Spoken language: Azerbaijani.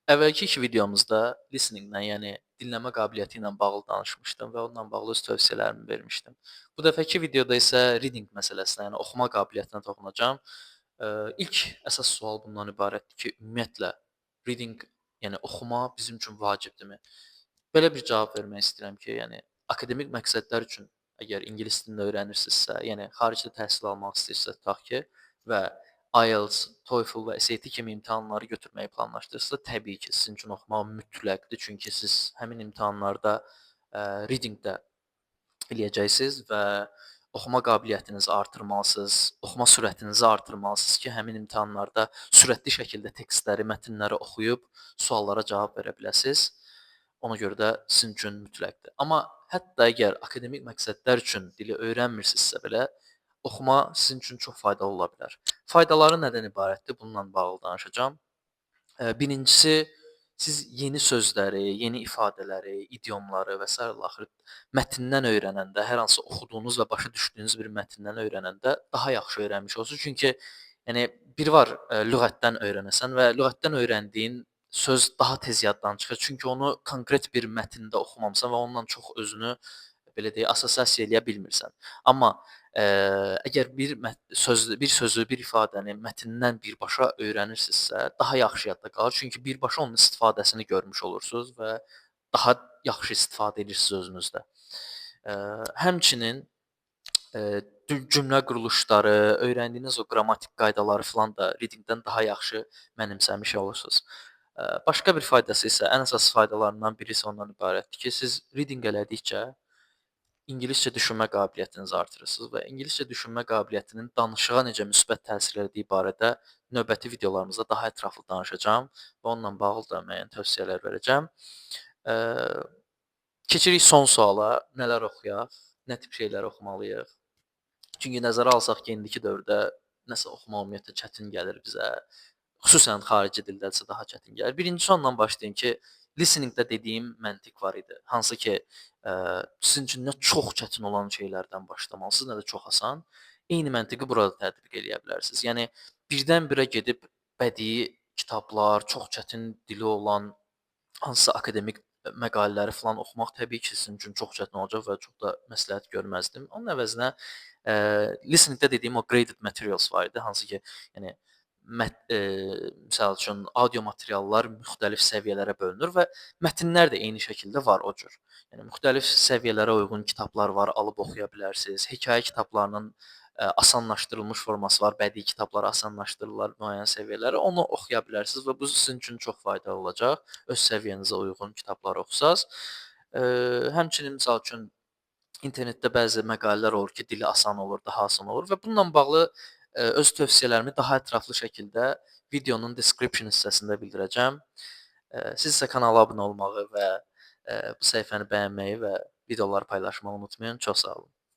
Əvvəlki iki videomuzda listeninglə, yəni dinləmə qabiliyyəti ilə bağlı danışmışdım və onunla bağlı öz tövsiyələrimi vermişdim. Bu dəfəki videoda isə reading məsələsinə, yəni oxuma qabiliyyətinə toxunacağam. İlk əsas sual bundan ibarətdir ki, ümumiyyətlə reading, yəni oxuma bizim üçün vacibdirmi? Belə bir cavab vermək istəyirəm ki, yəni akademik məqsədlər üçün əgər ingilis dilini öyrənirsinizsə, yəni xaricdə təhsil almaq istəyirsinizsə tutaq ki, və IELTS, TOEFL və SAT kimi imtahanları götürməyi planlaşdırırsınızsa, təbii ki, sizin üçün oxumaq mütləqdir. Çünki siz həmin imtahanlarda readingdə eləyəcəksiniz və oxuma qabiliyyətinizi artırmalısınız, oxuma sürətinizi artırmalısınız ki, həmin imtahanlarda sürətli şəkildə tekstləri, mətnləri oxuyub suallara cavab verə biləsiniz. Ona görə də sizin üçün mütləqdir. Amma hətta əgər akademik məqsədlər üçün dili öyrənmirsinizsə belə, oxuma sizin üçün çox faydalı ola bilər. Faydaları nədən ibarətdir? Bununla bağlı danışacağam. Birincisi, siz yeni sözləri, yeni ifadələri, idiomları və sairə axırı mətndən öyrənəndə, hər hansı oxuduğunuz və başa düşdüyünüz bir mətndən öyrənəndə daha yaxşı öyrənmiş olursunuz. Çünki yəni bir var lüğətdən öyrənəsən və lüğətdən öyrəndiyin söz daha tez yaddan çıxır. Çünki onu konkret bir mətndə oxumamısan və onunla çox özünü belə deyək, assosiasiya eləyə bilmirsən. Amma əgər bir söz, bir sözü, bir ifadəni mətndən birbaşa öyrənirsinizsə, daha yaxşı yadda qalır. Çünki birbaşa onun istifadəsini görmüş olursunuz və daha yaxşı istifadə edirsiniz özünüzdə. Həmçinin cümlə quruluşları, öyrəndiyiniz o qrammatik qaydaları filan da readingdən daha yaxşı mənimsəmiş olursunuz. Başqa bir faydası isə, ən əsas faydalarından biri isə ondan ibarətdir ki, siz reading elədikcə ingiliscə düşünmə qabiliyyətinizi artırırsınız və ingiliscə düşünmə qabiliyyətinin danışığa necə müsbət təsir elədiyi barədə növbəti videolarımızda daha ətraflı danışacağam və onunla bağlı da müəyyən tövsiyələr verəcəm. Keçirik son suala. Nələr oxuyaq? Nə tip şeylər oxumalıyıq? Çünki nəzərə alsaq ki, indiki dövrdə nəsə oxumaq ümumiyyətlə çətin gəlir bizə. Xüsusən xarici dildədirsə daha çətin gəlir. Birincisi ondan başlayım ki, listeningdə dediyim məntiq var idi. Hansı ki, sizin üçün nə çox çətin olan şeylərdən başlamalısınız, nə də çox asan. Eyni məntiqi burada tətbiq eləyə bilərsiniz. Yəni birdən-birə gedib bədii kitablar, çox çətin dili olan hansısa akademik məqalələri filan oxumaq təbii ki, sizin üçün çox çətin olacaq və çox da məsləhət görməzdim. Onun əvəzinə listeningdə dediyim o graded materials var idi, hansı ki, yəni misal üçün audio materiallar müxtəlif səviyyələrə bölünür və mətnlər də eyni şəkildə var o cür. Yəni müxtəlif səviyyələrə uyğun kitablar var, alıb oxuya bilərsiniz. Hekayə kitablarının asanlaşdırılmış forması var, bədii kitablar asanlaşdırırlar müəyyən səviyyələrə. Onu oxuya bilərsiniz və bu sizin üçün çox faydalı olacaq. Öz səviyyənizə uyğun kitablar oxusaz. Həmçinin misal üçün internetdə bəzi məqalələr olur ki, dili asan olur, daha asan olur və bununla bağlı öz tövsiyələrimi daha ətraflı şəkildə videonun description hissəsində bildirəcəm. Siz isə kanala abunə olmağı və bu səhifəni bəyənməyi və videoları paylaşmağı unutmayın. Çox sağ olun.